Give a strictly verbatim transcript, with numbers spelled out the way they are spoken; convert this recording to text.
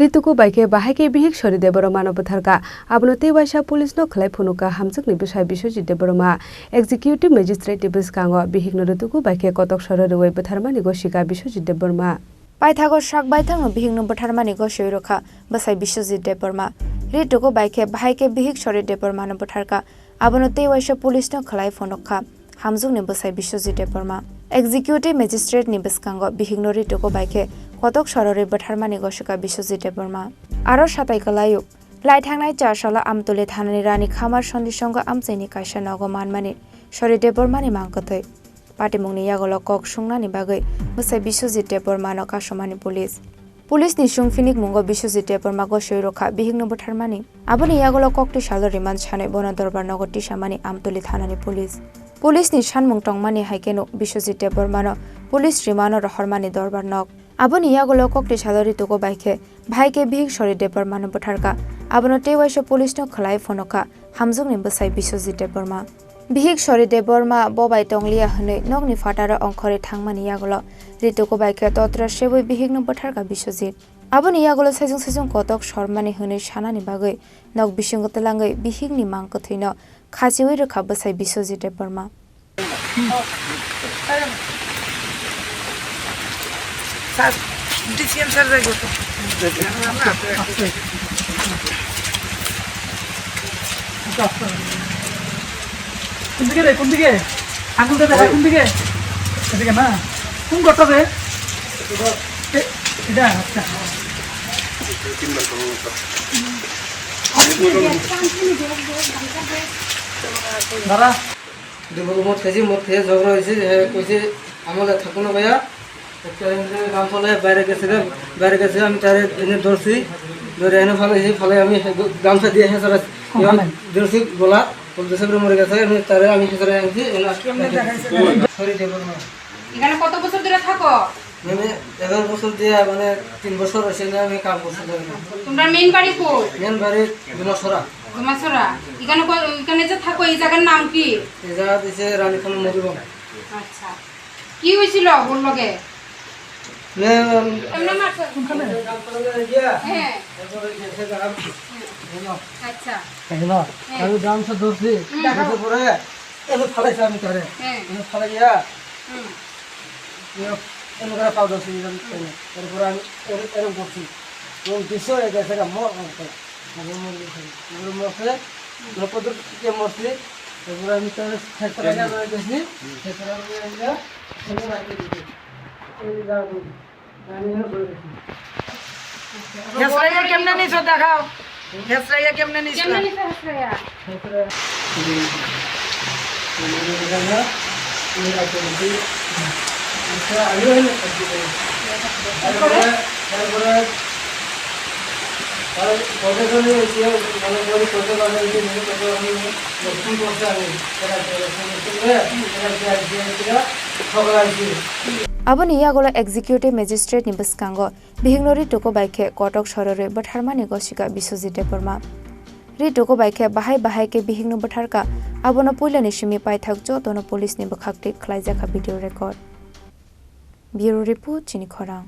Rituku bai khe bahai khe bihik Sori Debbarma no bwtharkha. Abono tei waisa police no khwlai phunukha Hamjwkni bwsai Biswajit Debbarma. Executive Magistrate ni bwskango bihik no Rituku bai khe kotok soro rwui bwtharmani gosikha Biswajit Debbarma. Paithago sak baithangno bihikno bwtharmani gosiwi rwkha bwsai Biswajit Debbarma. Rituku bai khe bahai khe bihik Sori Debbarmano bwtharkha. Abono tei waisa police no khwlai phunukha Hamjwkni bwsai Biswajit Debbarma. Executive Magistrate ni bwskango bihikno Rituku bai khe kotok sororwi bwtharmani gosikha Biswajit Debbarma. Aro satai kwlaio, lai thangnai char salo Amtuli thanani Rani Khamar Sondisongo amchaini kaisa nogo manmani Sori Debbarmani mang kwthwi. Patimungni yagulo kok sungnani bagwi bwsai Biswajit Debbarmano kasomani police. Police ni sungphinik mungo Biswajit Debbarma gosiwi rwkha bihikno bwtharmani. Aboni yagulo kokti salo remand sanwi bono dorbar nogo tisamani Amtuli thanani police. Police ni sanmung tongmani hai kheno Biswajit Debbarmano police remand o rohormani dorbar nog. Aboni yagulo kokti salo Rituku bai khe bahai khe bihik Sori Debbarmano bwtharkha. Abono tei waisa police no khwlai phunukha Hamjwkni bwsai Biswajit Debbarma. Bihik Sori Debbarma bo bai tongliya hwnwi nokni phataro ongkhorwi thangmani yagulo Rituku bai khe totra sebwi bihikno bwtharkha Biswajit. Aboni yagulo saichung saichung kotok sormani hwnwi sanani bagwi nok bisingo twlangwi bihikni mang kwthwino khachiwi rwkha bwsai Biswajit Debbarma. Sir, D C M sir jai goto. কোন দিকে রে, কোন দিকে? আঙুলটা দেখা কোন দিকে? এদিকে না? কোন ঘরটা রে? এ-, এটা, আচ্ছা। দাঁড়া। Dibur mot khaisi, mot khe jogro hoise, he koise, "Amole thakuno baya." Ekta hinde gamsa loi baire gese, baire gese, ami tare ene dorsi, dore ene phalai, he phalai ami gamsa diye hesara, dorsi gola, kol dese bro more gese, ami tare ami hesara ansi, ene aske. Sorry, Debbarma. এখানে কত বছর ধরে থাকো? মানে এগারো বছর দিয়ে, মানে তিন বছর হয়েছে না, আমি কাম করছি জানি না। তোমরা মেইন বাড়ি কই? মেইন বাড়ি ডুমাছড়া। ডুমাছড়া। এখানে ক-, এখানে যে থাকো, এই জায়গার নাম কি? এই জায়গা দিছে রানীখান মধুবন। আচ্ছা। কি হয়েছিল ওর লগে? নে, এমনি মারছে? কোনখানে? হ্যাঁ। এরপরে গেছে গ্রাম। আচ্ছা। হ্যাঁ। আমি গ্রাম সে ধরছি। হুম। দেখার পরে এনে ফালাইছে আমি তারে। হ্যাঁ। এনে ফালাইয়া হুম। এনে করে পাউডার ছিল, এরকম করে। এরপরে আমি এর-, এরকম করছি। এবং দৃশ্য হয়ে গেছে, এটা মর, মর, মর, মর গেছে। মরে মরছে, হুম। নপদুর দিকে মরছে। এরপরে আমি তাহলে খেতে লাগা রয়ে গেছি। হুম। খেতে লাগা রয়ে গেছে। এনে রাখতে দিছি। এই যে যা বলি। হেসরাইয়া কেমনে নিছো দেখাও। হেসরাইয়া কেমনে নিছো? কেমনে নিছো হেসরাইয়া? তারপরে, তারপরে, তারপরে, Aboni yagulo Executive Magistrate ni bwskango bihikno Rituku bai khe kotok sororwi bwtharmani gosikha Biswajit Debbarma. Rituku bai khe bahai bahai khe bihikno bwtharkha, abono puilani simi paithak jotono police ni bwkhak tik khlaijakha video record. Bureau Report, Chini Khorang.